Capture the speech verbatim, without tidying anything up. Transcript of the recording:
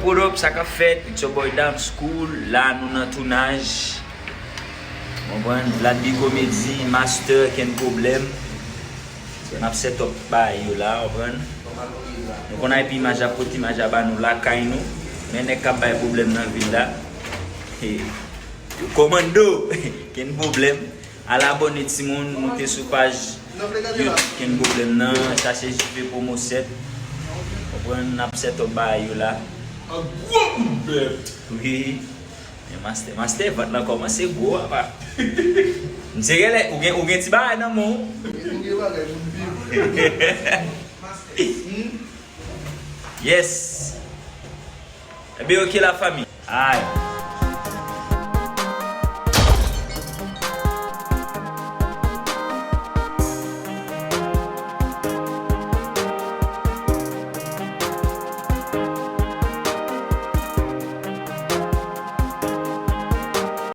What up, sa k ap fèt? It's your boy Dam School. La nou nan tounaj. Konprann? Vlad B Comedy, Master, Ken Problem. N ap set up bagay yo la, konprann? Nou konn epi imaj ap pote imaj a ba nou lakay nou. Men nèg k ap bay pwoblèm nan vil la. Hey. Komando, Ken Problem. Al abòne timoun, moute sou paj YouTube Ken Problem nan, chache J P Promo sèt. Konprann, n ap set up bagay yo la. An gwo kout bèt. Wi. Men master, master, vant lan kòmanse gwo, apa. M se genlè, ou gen, ou gen ti bagay nan men w. Ou gen bagay pou m viv. Yes. Ebyen, ok, la fami. Ay.